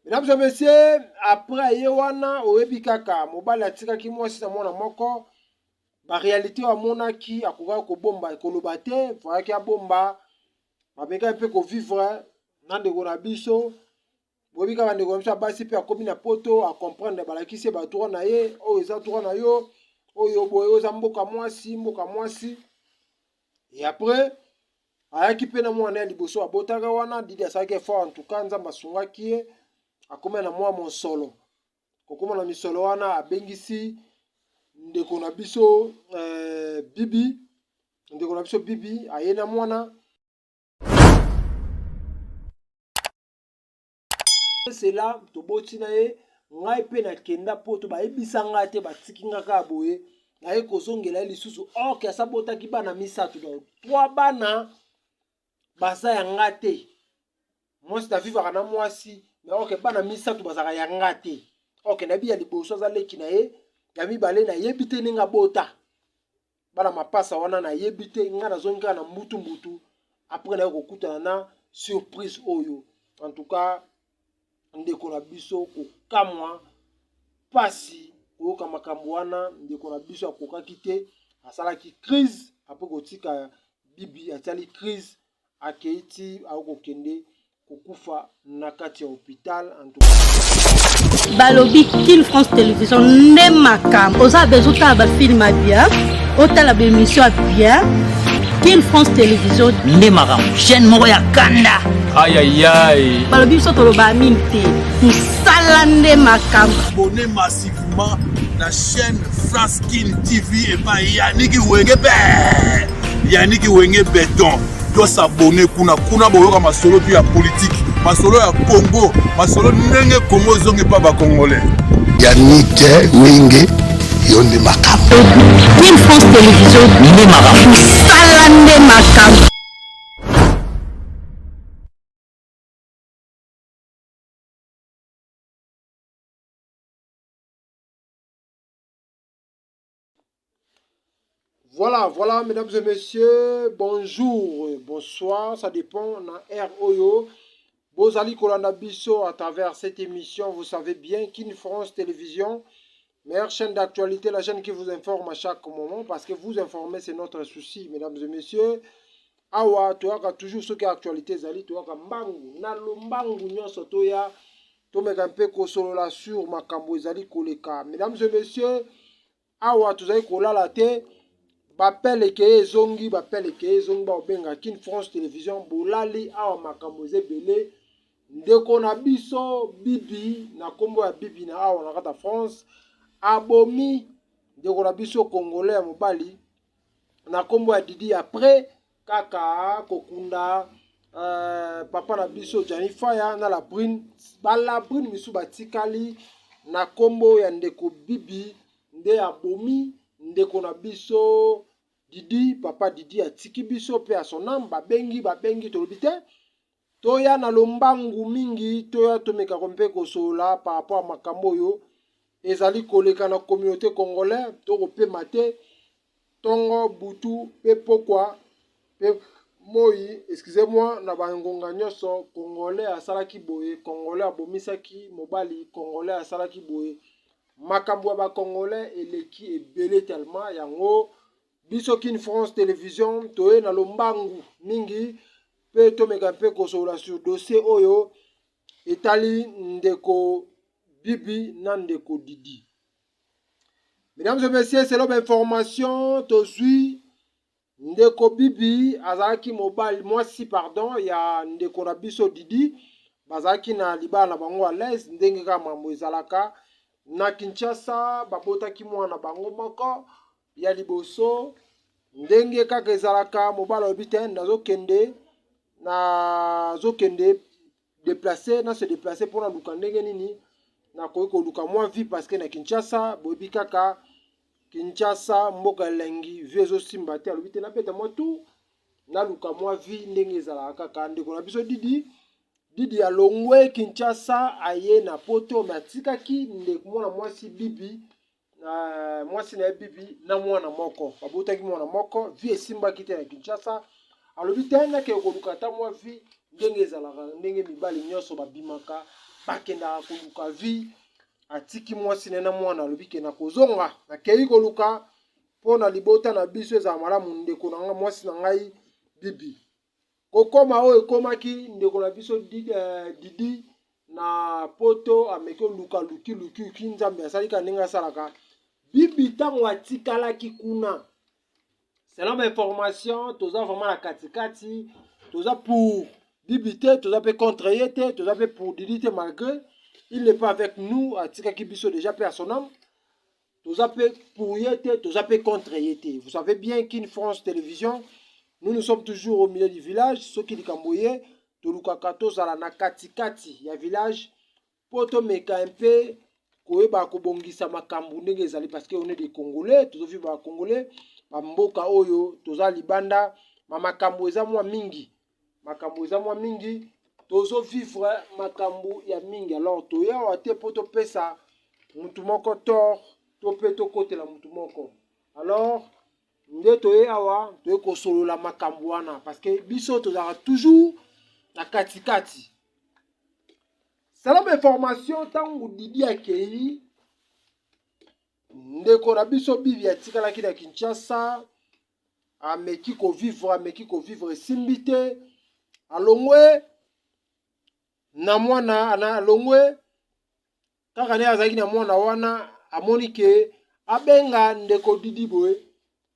Mesdames et messieurs, après ye wana oyebi kaka mobali atikaki mwasi na mwana moko, ba réalité oyo amonaki akokaki kobomba koloba te, fayaki abomba, bamekaki mpe kovivre na ndeko na biso. Boyebi kaka ndeko na biso ya basi mpe akomi na poto acomprendre, balakisi ye ba droit na ye, oyo eza droit na yo, oyo boye, oyo eza mboka mwasi, mboka mwasi. Et après ayaki mpe na mwana ya liboso abotaka wana Didi asalaki effort en tout cas Nzambe asungaki ye akoma na mwa mosolo kokoma na misolo wana abengisi ndeko na biso eh, Bibi ndeko na biso Bibi aye na mwana cela toboti na ye ngai mpe nakenda poto bayebisa ngai te batiki nga kaka boye naye kozongela ye lisusu orke asabotaki bana misato donc trois bana baza ya nga te mwasi na vivaka na mwasi mais orke bana misato bazalaka ya nga te orke nayebi ya liboso aza leki na ye ya mibale nayebi te ndenge abota bana mapasa wana nayebi te ngai nazongi kaka na mbutu mbutu après naye kokutana na surprise oyo en tout cas ndeko na biso kokamwa pasi koyoka makambo wana ndeko na biso akokaki te asalaki crise apres kotika bibi atiali crise akei ti akokende kokufa na kati ya hopital en tout cas. Balobi Kin France Television nde makambo. Oza besoin otala ba film ya bien, otala ba émission ya bien. Kin France Television nde makambo. Chaîne moko ya kanda. Aïe aïe aïe. Balobi biso toloba mingi te. Mosala nde makambo. Abonnez massivement na chaîne France Kin TV epai Yannick Wenge be Yannick Wenge beton. To s'abonner kuna kuna boyoka masolo tu ya politique masolo ya Congo masolo ndenge Congo ezongi pa ba congolais. Yannick Wenge yo nde makambo. Kin France Television nde makambo. Mosala nde makambo. Voilà, voilà, mesdames et messieurs, bonjour, bonsoir, ça dépend na air oyo. Bozali kolanda biso à travers cette émission, vous savez bien qu'une France Télévision, meilleure chaîne d'actualité, la chaîne qui vous informe à chaque moment, parce que vous informer, c'est notre souci, mesdames et messieurs. Awa, toyaka toujours soki actualité ezali, toyaka mbangu, na lombangu nyonso toya, tomeka mpe kosolola sur makambo ezali koleka. Mesdames et messieurs, Awa tozali kolala te bapele ekeye ezongi bapele ekeye ezongi bakobenga kin France Television bolali awa makambo eza ebele ndeko na biso bibi na nkombo ya bibi na awa na kati ya France abomi ndeko na biso congolais ya mobali na nkombo ya Didi après kaka kokunda uh, papa na biso Gianni Faya na la brune ba la brune misu batikali na nkombo ya ndeko Bibi nde abomi ndeko na biso Didi papa Didi atiki biso pe à son âme babengi babengi tolobi te toya na lombangu mingi toya tomeka mpe kosolola par rapport ya makambo oyo ezali koleka na communauté congolais tokopema te tongo butu pe pokwa pe moi excusez moi na bangonga nyonso congolais asalaki boye congolais abomisaki mobali congolais asalaki boye makambo ya ba congolais eleki ebele tellement yango biso kin france television toye na lombangu mingi pe tomeka mpe kosolola sur dossier oyo etali ndeko bibi na ndeko didi Mesdames et messieurs, selon ba informations tozui ndeko Bibi azalaki mobali mwasi pardon ya ndeko na biso Didi bazalaki na libala na bango à l'aise ndenge kaka mambo ezalaka na Kinshasa babotaki mwana bango moko ya liboso ndenge kaka ezalaka mobali alobi te nazokende nazokende deplacer na se deplacer mpo naluka ndenge nini nakoki koluka mwa vie parce que na Kinshasa boyebi kaka Kinshasa mboka elengi vie ezosimba te alobi te nabeta mwa tour naluka mwa vie ndenge ezalaka kaka ndeko na biso Didi Didi alongwe Kinshasa aye na poto me atikaki ndeko mwana mwasi Bibi na mwasi na ye bibi na mwana moko babotaki mwana moko vie esimbaki te na kinshasa alobi te nakende koluka ata mwa vie ndenge ezalaka ndenge mibali nyonso babimaka Bakendaka koluka vie, atiki mwasi na ye na mwana, alobi ke nakozonga, nakei koluka mpo na libota na biso ezala malamu. Ndeko na ngai, mwasi na ngai Bibi, kokoma oyo ekomaki ndeko na biso Didi na poto, ameki oluka luki luki luki, Nzambe asali kaka ndenge asalaka. Bibi ntango atikalaki kuna, selon ba information, toza vraiment na katikati, toza pour Bibi te, toza mpe contre ye te, toza mpe pour Didi te, malgré il n'est pas avec nous, atikaki biso déjà mpe à son âme. Toza mpe pour ye te, toza mpe contre ye te. Vous savez bien qu'une France Télévision, nous, nous sommes toujours au milieu du village. Soki likambo ye, tolukaka tozala na katikati ya village mpo tomeka mpe koyeba kobongisa makambo ndenge ezali, parce que on est des Congolais, tozovivre ba Congolais, bamboka oyo toza libanda, ma makambo eza mwa mingi, makambo eza mwa mingi, tozovivre makambo ya mingi. Alors toyawa te mpo topesa mutu moko tort to mpe tokotela mutu moko. Alors nde toye awa, toye kosolola makambo wana, parce que biso tozalaka toujours na katikati. Selon information, ntango Didi akei, ndeko na biso Bibi atikalaki na Kinshasa, ameki kovivre, ameki kovivre, esimbi te. Alongwe na mwana, alongwe kaka nde azalaki na mwana wana. Amoni ke abenga ndeko Didi boye,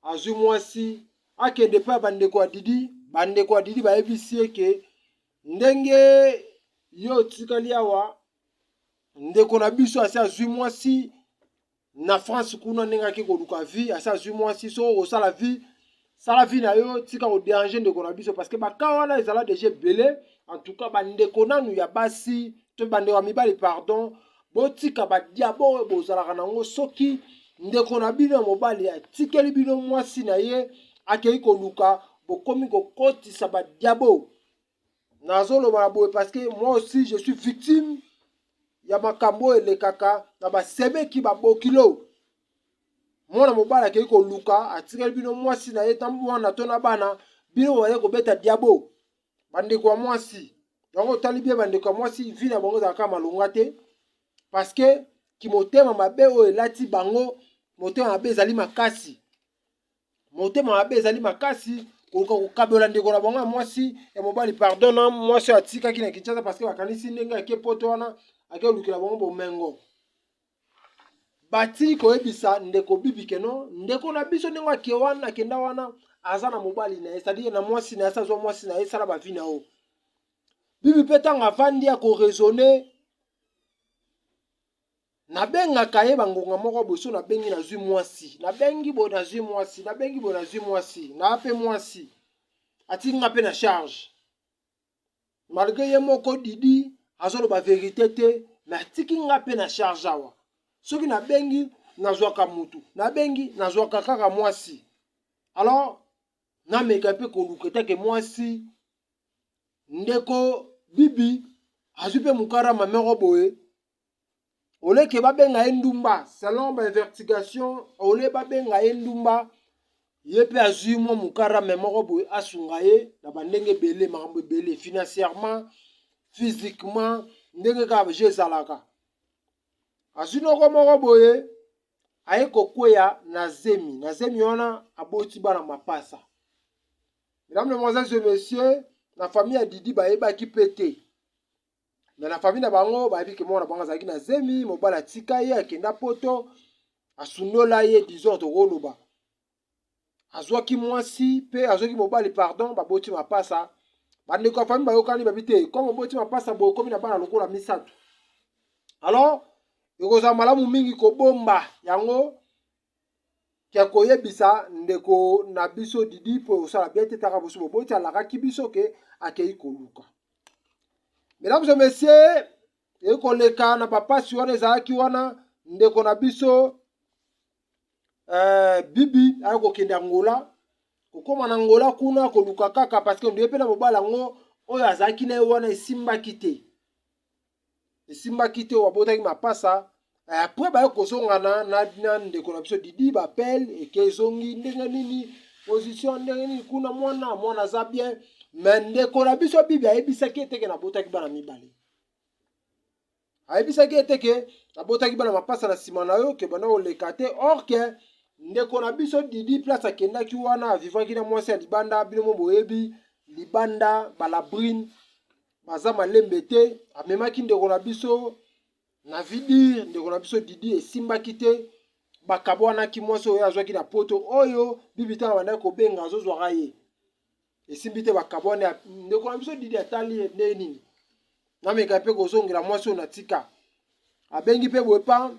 azwi mwasi, akende mpe ya bandeko ya Didi. Bandeko ya Didi bayebisi ye ke ndenge yo otikali awa, ndeko na biso asi azwi mwasi na France kuna, ndenge ake koluka vie, asi azwi mwasi. Soki okosala vie, sala vie na yo, tika kodéranger ndeko na biso, parce que baka wana ezala déjà ebele. En tout cas, bandeko nanu ya basi to bandeko ya mibali, pardon, botika badiabo oyo bozalaka nango. Soki ndeko na bino ya mobali atikeli bino mwasi na ye, akei koluka, bokomi kokotisa badiabo. Nazoloba na boye parce que moi aussi je suis victime ya makambo oyo elekaka na basemeki, babokilo. Mwana mobali akei koluka, atikeli bino mwasi na ye ta mwana to na bana, bino baye kobeta diabo. Bandeko ya mwasi yango, otali bien, bandeko ya mwasi, vie na bango ezalaka malonga te, parce que kimotema mabe oyo elati bango, motema mabe ezali makasi, motema mabe ezali makasi, koluka kokabola ndeko na bango ya mwasi, ya mobali, pardon, na mwasi oyo atikaki na Kinshasa, parce que bakanisi ndenge ake poto wana, ake kolukela bango bomengo. Batiki koyebisa ndeko Bibi ke non, ndeko na biso ndenge ake wana, akenda wana, aza na mobali na ye, c'est-à-dire na mwasi na ye, asi azwa mwasi na ye, esala bavie na yo. Bibi mpe ntango avandi akoraisonner, nabengaka ye bangonga moko boye, so nabengi, nazwi mwasi, nabengi boye, nazwi mwasi, nabengi boye, nazwi mwasi, naa mpe mwasi atiki nga mpe na charge, malgré ye moko Didi azoloba vérité te, mais atiki nga mpe na charge awa. Soki nabengi, nazwaka mutu, nabengi, nazwaka kaka mwasi. Alors nameka mpe koluka etake mwasi. Ndeko Bibi azwi mpe mokarama moko boye, oleke babenga ye ndumba, selon bainvestigation, ole babenga ye ndumba, ye mpe azwi mwa mokarame moko boye, asunga ye na bandenge ebele, makambo ebele, financièrement, physiquement, ndenge kaka je ezalaka. Azwi noko moko boye, aye kokweya na zemi. Na zemi wana aboti bana mapasa. Mesdames, mesdemoiselles et messieurs, na famille ya Didi bayebaki mpe te, mais na famille na bango bayebi ke mwana bango azalaki na zemi, mobali atika ye, akenda poto, asundola ye, disons tokoloba azwaki mwasi mpe azwaki mobali, pardon, baboti mapasa. Bandeko ya famille bayokani, babi te, comme oboti mapasa boye, okomi na bana lokola misato, alors ekozala malamu mingi kobomba yango ke koyebisa ndeko na biso Didi, mpo osala bien te. Taka boso boboti, alakaki biso ke akei koluka. Mesdames et messieurs, ekoleka na bapasi wana ezalaki wana, ndeko na biso Bibi aye kokende Angola. Kokóma na Angola kuna, koluka kaka, parce que ndoye mpe na mobali yango oyo azalaki na ye wana esimbaki te, esimbaki te. Oyo babotaki mapasa, après baye kozongana na ndeko na biso Didi. Bapele eke ezongi ndenge nini, position ndenge nini kuna, mwana mwana aza bien, mais ndeko na biso Bibi ayebisaki eteke nabotaki bana mibale. Ayebisaki ye te ke abotaki bana mapasa na nsima na yo, ke banda koleka te. Or ke ndeko na biso Didi, place akendaki wana, avivaki na mwasi ya libanda. Bino mo boyebi libanda, balabrine baza malembe te. Amemaki ndeko na biso na vidir, ndeko na biso Didi esimbaki te, bakabwanaki. Mwasi oyo azwaki na poto oyo Bibi ntango abandaki kobenga azozwaka ye, esimbi te, bakabwani. Ndeko na biso Didi atali ye ndenge nini, nameka mpe kozongela mwasi oyo natika. Abengi mpe boye pa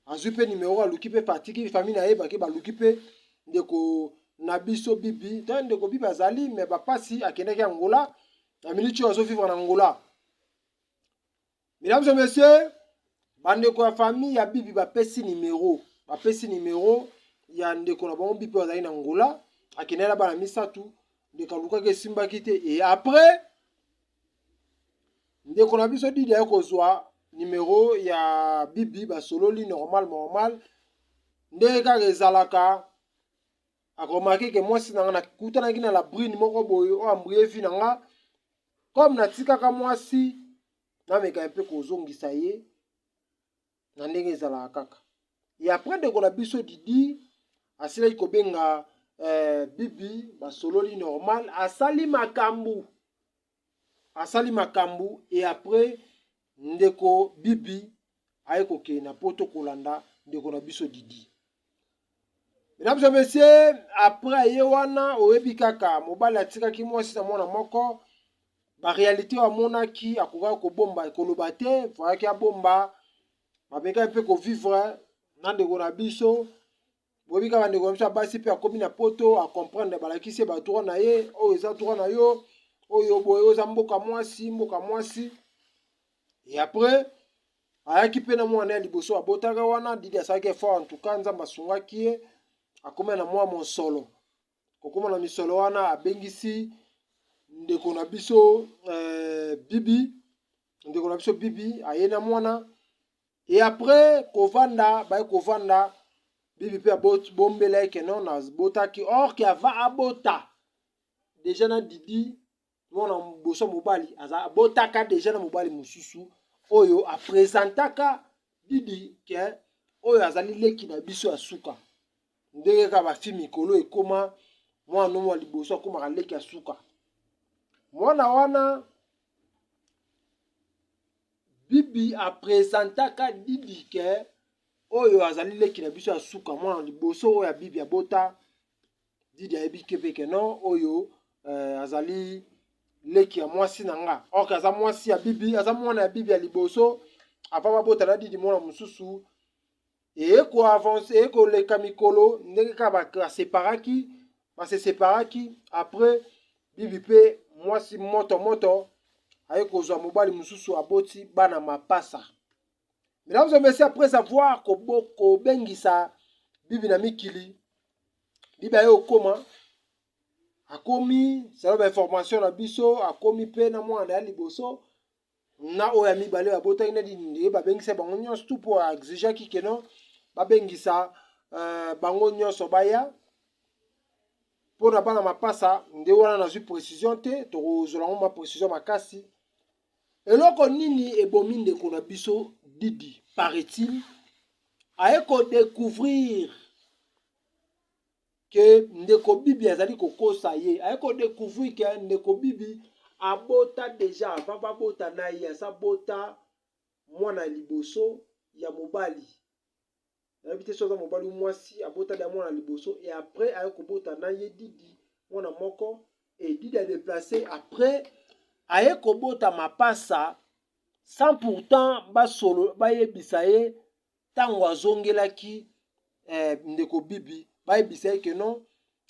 azwi mpe nimero, aluki mpe patiki famille na ye, bake baluki mpe ndeko na biso Bibi te. Ndeko Bibi azali me bapasi, akendaki Angola. Na miniti oyo azovivre na Angola. Mesdames et messieurs, bandeko ya famille ya Bibi bapesi nimero ya ndeko na bango Bibi oyo azali na Angola, akendaki na bana misato. Ndeko alukaki, esimbaki te. Et après ndeko na biso Didi aye kozwa nimero ya Bibi, basololi normal normal, ndenge kaka ezalaka. Akoremarquer ke mwasi na nga nakutanaki na labrine moko boye oyo embrouiller vie na nga. Comme natikaka mwasi, nameka mpe kozongisa ye na ndenge ezalaka kaka. Et après ndeko na biso Didi asilaki kobenga Bibi, basololi normal, asali makambo, asali makambo. Et après ndeko Bibi aye kokende na poto kolanda ndeko na biso Didi. Mesdames et messieurs, après aye wana, oyebi kaka mobali atikaki mwasi na mwana moko, baréalité oyo amonaki akokaki kobomba, koloba te, voyaki abomba. Bamekaki mpe kovivre na ndeko na biso. Boyebi kaka ndeko na biso ya basi mpe akomi na poto, acomprendre, balakisi ye badroit na ye, oyo eza droit na yo, oyo boye, oyo eza mboka mwasi, mboka mwasi. Et après ayaki mpe na mwana ya liboso abotaka wana. Didi asalaki effort, en tout cas Nzambe asungaki ye, akomi na mwa mosolo. Kokóma na misolo wana, abengisi ndeko na biso Bibi. Ndeko na biso Bibi aye na mwana. Et après kovanda, baye kovanda, Bibi mpe abombela ye ke non, nabotaki. Or ke ava abota déjà na Didi mwana boso mobali, aza abotaka déjà na mobali mosusu oyo apresentaka Didi ke oyo azali leki na biso ya suka. Ndenge kaka bafi mikolo ekóma, mwana nomo ya liboso akómaka leki ya suka. Mwana wana Bibi apresentaka Didi ke oyo azali leki na biso ya suka, mwana liboso oyo ya Bibi abota. Didi ayebi ke mpe ke non, oyo azali leki ya mwasi na nga. Or aza mwasi ya Bibi, aza mwana ya Bibi ya liboso avant babota na Didi mwana mosusu. Eye koavancer, eye koleka mikolo, ndenge kaka baseparaki, base separaki. Après Bibi mpe mwasi moto moto aye kozwa mobali mosusu, aboti bana mapasa. Mesdames et messieurs, après avoir kobengisa Bibi na mikili, Bibi aye okoma, akomi salo bainformation na biso, akomi mpe na mwana ya liboso na oyo ya mibale oyo abotaki na Didi. Babengisa bango nyonso tu mpo aexigeaki ke non, babengisa bango nyonso baya mpo na bana mapasa. Nde wana nazwi précision te, tokozwela yango ma précision makasi. Eloko nini ebomi ndeko na biso Didi? Paraît-il aye kodécouvrir ke ndeko Bibi azali kokosa ye. Aye kodécouvrir ke ndeko Bibi abota déjà avant babota na ye, aza bota mwana ya liboso ya mobali. Nayebi te so aza mobali mwasi, abota da mwana liboso. Et après aye kobota na ye Didi mwana moko. Et Didi adéplace, après aye kobota mapasa sans pourtant basolo bayebisa ye. Ntango azongelaki ndeko Bibi, bayebisa ye ke non,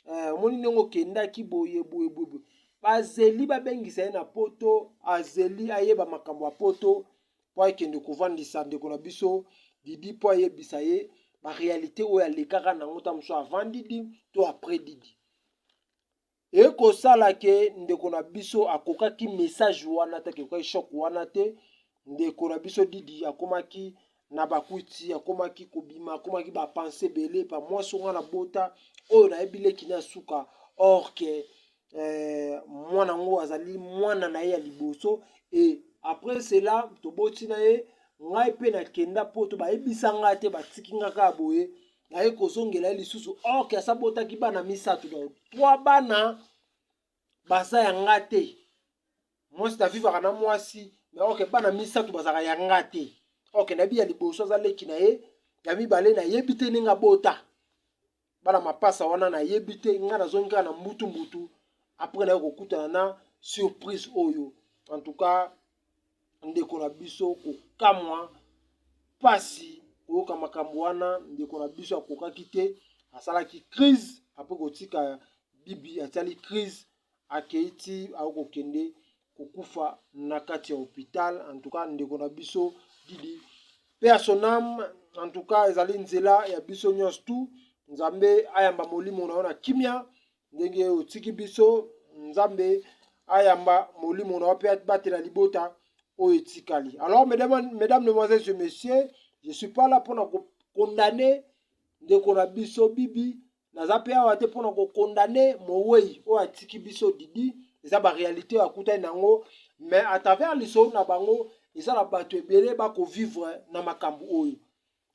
omoni ndenge okendaki boye boye boye boye. Bazeli babengisa ye na poto, azeli ayeba makambo ya poto mpo akende kovandisa ndeko na biso Didi, mpo ayebisa ye baréalité oyo alekaka nango ta mosusu avant Didi to après Didi. Ekosala ke ndeko na biso akokaki message wana te, akokaki choc wana te. Ndeko na biso Didi akomaki na bakwiti, akomaki kobima, akomaki bapensées ebele pa mwasi onga na bota oyo nayebi leki na suka. Or ke mwana yango azali mwana na ye ya liboso. Et après cela toboti na ye. Ngai mpe nakenda poto, bayebisa ngai te, batiki ngai kaka boye. Naye kozongela ye lisusu, or ke asabotaki bana misato, donc trois bana baza ya nga te. Mwasi na vivaka na mwasi, mais or ke bana misato bazalaka ya nga te. Or ke nayebi ya liboso aza leki na ye, ya mibale nayebi te ndenge abota bana mapasa wana nayebi te. Ngai nazongi kaka na mbutu mbutu, après naye kokutana na surprise oyo. En tout cas ndeko na biso, kokamwa, pasi koyoka makambo wana. Ndeko na biso akokaki te, asalaki crise après kotika Bibi, atiali crise, akei ti akokende kokufa na kati ya hôpital. En tout cas ndeko na biso Didi, paix à son âme. En tout cas ezali nzela ya biso nyonso tu. Nzambe ayamba molimo na yo na kimia ndenge otiki biso. Nzambe ayamba molimo na yo mpe abatela libota oyo etikali. Alors mesdames, mesdames, mesdemoiselles et messieurs, je suis pas là mpona kocondamner ndeko na biso Bibi. Naza mpe awa te mpona kocondamner mowei oyo atiki biso Didi. Eza baréalité oyo akutani nango, mais à travers lisolo na bango, eza na bato ebele bakovivre na makambo oyo.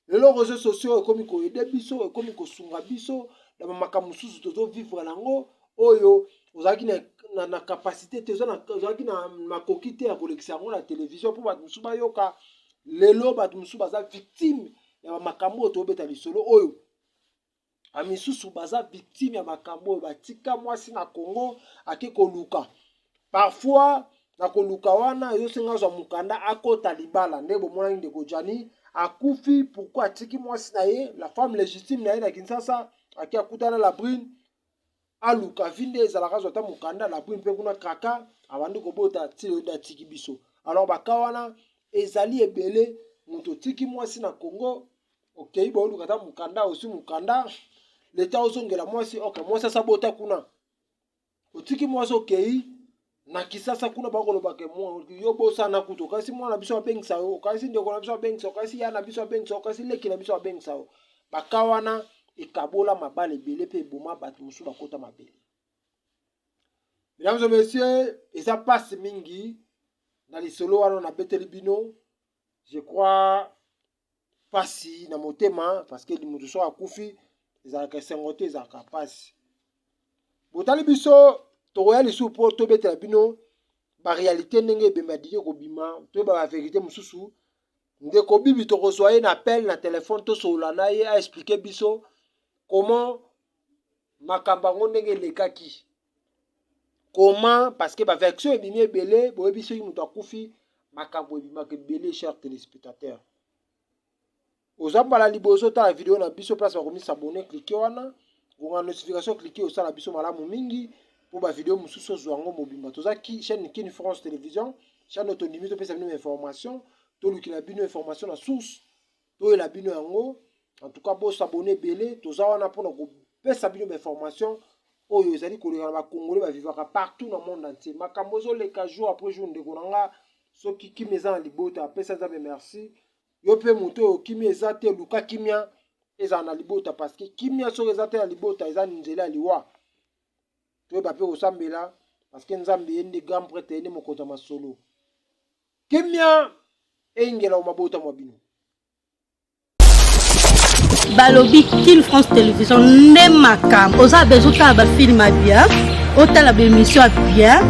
Lelo réseaux sociaux ekomi koaider biso, ekomi kosunga biso na bamakambo mosusu tozovivre nango, oyo ozalaki na capacité te, ozalaki na makoki te ya kolekisa yango na télévision mpo bato mosusu bayoka. Lelo bato mosusu baza victime ya bamakambo oyo tobeta lisolo oyo. Bamisusu baza victime ya makambo oyo, batika mwasi na Congo, ake koluka. Parfois na koluka wana ezosenga azwa mokanda, akota libala. Nde bomonaki ndeko Jani akufi. Pourquoi atiki mwasi na ye, la femme légitime na ye, na Kinshasa, ake akutana la brune, aluka vie nde ezalaka, azwa ata mokanda. La brune mpe kuna kaka abandi kobota ti oyo nde atiki biso. Alors baka wana ezali ebele. Moto otiki mwasi na Congo, okei baoluka ata mokanda, ozwi mokanda, leta ozongela mwasi, ok, mwasi asabota kuna. Otiki mwasi, okei na Kisasa kuna, bakolobaka yo bosana kutu, okasi mwana biso abengisa yo, okasi ndeko na biso abengisa, okasi ya na biso abengisa, okasi leki na biso abengisa yo. Baka wana ekabola mabala ebele mpe eboma bato mosusu bakota mabele. Mesdames et messieurs, eza mpasi mingi na lisolo wana nabeteli bino. Je crois mpasi na motema, parce que moto soki akufi ezalaka esengo te, ezalaka mpasi. Botali biso, tokoya lisusu mpo tobetela bino baréalité ndenge ebembe ya Didi kobima, toyeba bavérité mosusu. Ndeko Bibi, tokozwa ye na appel na telefone, tosolola na ye, aexpliquer biso comment makambo yango ndenge elekaki, comment, parce que baversion ebimi ebele. Boyebi soki moto akufi, makambo ebimaka ebele. Cher téléspectateur, oza mbala liboso otala video na biso, place bakomi s'abonner, clique wana, konga notification, clique, osala biso malamu mingi mpo bavideo mosusu ozwa yango mobimba. Toza chaîne Kin France Télévision, chaîne oyo tondimi topesa bino information, tolukela bino information na source, toyela bino yango. En tout cas bos'abonner ebele. Toza wana mpona kopesa bino bainformation oyo ezali koleka na bacongolais bavivaka partout na monde entier, makambo ezoleka jour après jour. Ndeko na nga, soki kimia eza na libota, apesa Nzambe merci. Yo mpe moto oyo kimia eza te, luka kimia ezala na libota, parce que kimia soki eza te na libota, eza nzela ya liwa. Toyeba mpe kosambela, parce que Nzambe ye nde grand prêtre, ye nde mokonzi ya masolo. Kimia eyingela mabota mwa bino. Balobi Kin France Télévision nde makambo. Oza besoin otala bafilm ya bien, otala baémission ya bien,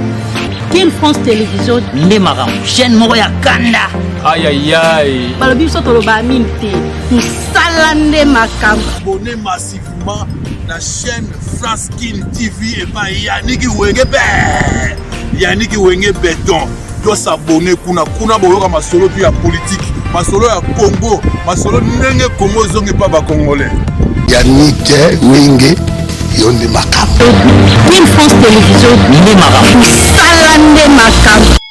Kin France Télévision nde makambo, chaîne moko ya kanda. Ayayay. Balobi biso toloba mingi te, mosala nde makambo. Abonnez massivement na chaîne France Kin TV epai Yaniki Wenge be, Yaniki Wenge Beton. Tos'abonner kuna. Kuna boyoka masolo tu ya politike, masolo ya Congo, masolo ndenge Congo ezongi mpa bacongolais. Yannick Wenge, yo nde makambo. Kin France Télévision nde makambo. Mosala nde makambo.